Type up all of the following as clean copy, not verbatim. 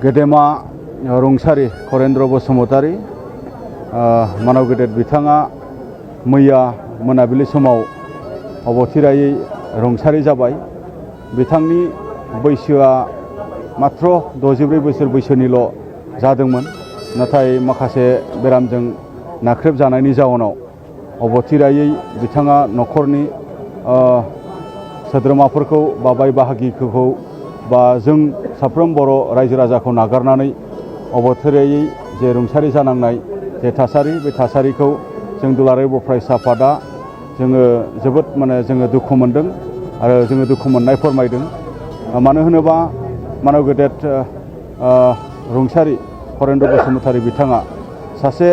गेदेमा रुंसारि करेन्द्र बसुमतारी मानव गेदेर बिथाङा मैया मोनाबिलि समाव अबथिरायै रुंसारि जाबाय। बिथांनि बैसोआ मात्र 64 बोसोर बैसोनिल' जादोंमोन, नाथाय माखासे बेरामजों नाख्रेबजानायनि जाउनाव अबथिरायै बिथाङा न'खरनि सोद्रोमाफोरखौ बा बाय बाहागिखौ बा जों साफ्रोम बर' रायजो राजाखौ नागारनानै अबथिरायै जे रुंसारि जानांनाय जे थासारि, बे थासारिखौ जों दुलाराय बर' फरायसा आफादा जोङो जोबोद जोङो दुखु मोनदों आरो जोङो दुखु मोननाय फोरमायदों। मानो होनोबा मानव गेदेर रुंसारि करेन्द्र बसुमतारी बिथाङा सासे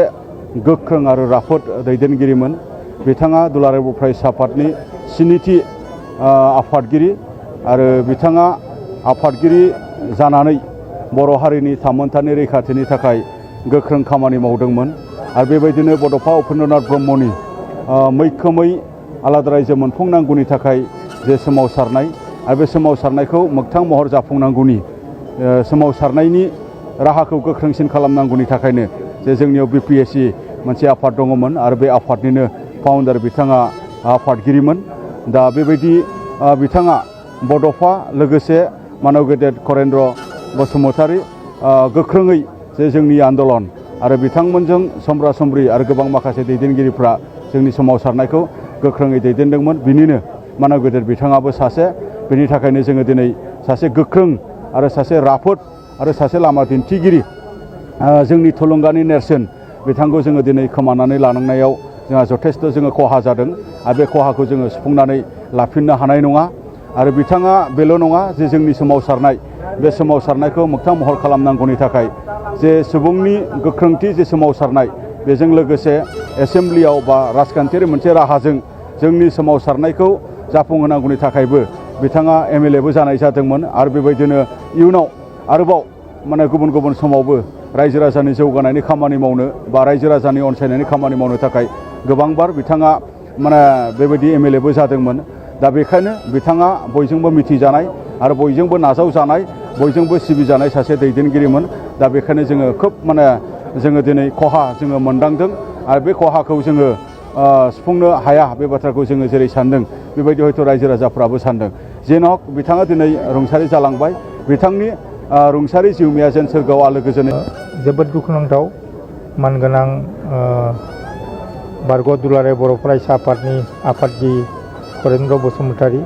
गोख्रों आरो राफोद दैदेनगिरिमोन। बिथाङा दुलाराय बर' फरायसा आफादनि 7थि आफादगिरि आरो बिथाङा आफादगिरि जानानै बर' हारिनि थामोनथानि रैखाथिनि थाखाय गोख्रों खामानि मावदोंमोन। आरो बेबायदिनो बड'फा उपेन्द्रनाथ ब्रह्मनि मैखोमै आलादा रायजो मोनफुंनांगौनि थाखाय जे सोमावसारनाय आरो बे सोमावसारनायखौ मोगथां महर जाफुंनांगौनि सोमावसारनायनि राहाखौ गोख्रोंसिन खालामनांगौनि थाखायनो जे जोंनियाव BPSC मोनसे आफाद दङमोन आरो बे आफादनिनो फाउन्डार बिथाङा आफादगिरिमोन। दा बेबायदि बिथाङा बड'फा लोगोसे मानव गेदेर करेन्द्र बसुमतारी गोख्रोङै जे जोंनि आन्दलन आरो बिथांमोनजों समब्रा समब्रि आरो गोबां माखासे दैदेनगिरिफ्रा जोंनि सोमावसारनायखौ गोख्रोङै दैदेनदोंमोन। बिनिनो मानव गेदेर बिथाङाबो सासे। बेनि थाखायनो जोङो दिनै सासे गोख्रों आरो सासे राफोद आरो सासे लामा दिन्थिगिरि जोंनि थुलुंगानि नेरसोन बिथांखौ जोङो दिनै खोमानानै लानांनायाव जोंहा जथेस्थ' जोङो खहा जादों आरो बे खहाखौ जोङो सुफुंनानै लाफिननो हानाय नङा। आरो बिथाङा बेल' नङा जे जोंनि सोमावसारनाय, बे सोमावसारनायखौ मोगथां महर खालामनांगौनि थाखाय जे सुबुंनि गोख्रोंथि जे सोमावसारनाय, बेजों लोगोसे एसेम्ब्लियाव बा राजखान्थियारि मोनसे राहाजों जोंनि सोमावसारनायखौ जाफुंहोनांगौनि थाखायबो बिथाङा MLA बो जानाय जादोंमोन। आरो बेबायदिनो इयुनाव आरोबाव गुबुन गुबुन समावबो रायजो राजानि जौगानायनि खामानि मावनो बा रायजो राजानि अनसायनायनि खामानि मावनो थाखाय गोबांबार बिथाङा बेबायदि MLA बो जादोंमोन। दा बेखायनो बिथाङा बयजोंबो मिथिजानाय आरो बयजोंबो नाजावजानाय, बयजोंबो सिबिजानाय सासे दैदेनगिरिमोन। दा बेखायनो जोङो खोब जोङो दिनै खहा जोङो मोनदांदों आरो बे खहाखौ जोङो सुफुंनो हाया, बे बाथ्राखौ जोङो जेरै सानदों बेबायदि हयथ' रायजो राजाफ्राबो सानदों। जेन'क बिथाङा दिनै रुंसारि जालांबाय। बिथांनि रुंसारि जिउमाया जेन सोरगोआव आलो गोजोनै। जोबोद दुखुनांथाव मानगोनां बारग' दुलाराय बर' फरायसा आफादनि आफादगिरि करेन्द्र बसुमतारी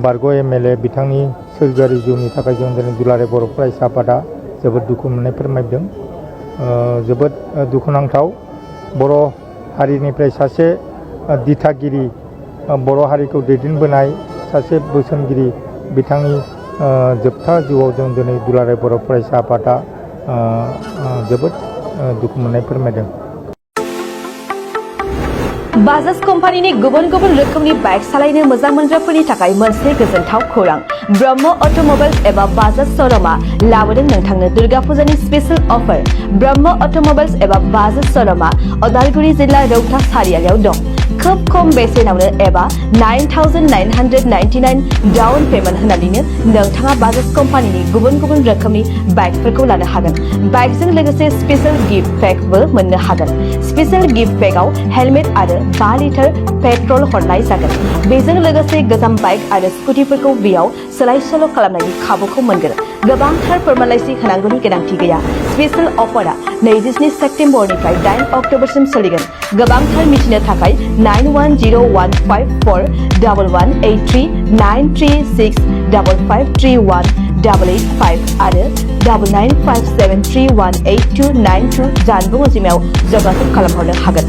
बारग' MLA बिथांनि सोरगोआरि जिउनि थाखाय जों दिनै दुलाराय बर' फरायसा आफादा जोबोद दुखु मोननाय फोरमायदों। जोबोद दुखुनांथाव बर' हारिनिफ्राय सासे दिथागिरि, बर' हारिखौ दैदेनबोनाय सासे बोसोनगिरि बिथांनि जोबथा जिउआव जों दिनै दुलाराय बर' फरायसा आफादा जोबोद दुखु मोननाय फोरमायदों। बाजाज कम्पानिनि गुबुन गुबुन रोखोमनि बाइक सालायनो मोजां मोनग्राफोरनि थाखाय मोनसे गोजोनथाव खौरां। ब्रह्म अट'मबाइल्स एबा बाजाज श'रुमआ लाबोदों नोंथांनो दुर्गा फुजानि स्पेशल अफार। ब्रह्म अट'मबाइल्स एबा बाजाज श'रुमआ उदालगुरि जिल्ला रौता सारियालियाव दं। खोब खम बेसेनावनो एबा 9,999 डाउन पेमेन्ट होनानैनो नोंथाङा बाजाज कम्पानिनि गुबुन गुबुन रोखोमनि बाइकफोरखौ लानो हागोन। बाइकजों लोगोसे स्पेशल गिफ्ट पेकबो मोननो हागोन। स्पेशल गिफ्ट पेकआव हेलमेट आरो 5 लिटार पेट्रल हरनाय जागोन। बेजों लोगोसे गोजाम बाइक आरो स्कुटिफोरखौ बेयाव सोलाय सोल' खालामनायनि खाबुखौ मोनगोन। गोबांथार फोरमानलाइसि होनांगौनि गोनांथि गैया। स्पेशल अफारा 27 सेप्तेम्बरनिफ्राय 8 अक्ट'बरसिम सोलिगोन। गोबांथार मिथिनो थाखाय 9101541183 936553188 आरो 9957318292 जानबुं अनजिमायाव जगाजग खालामहरनो हागोन।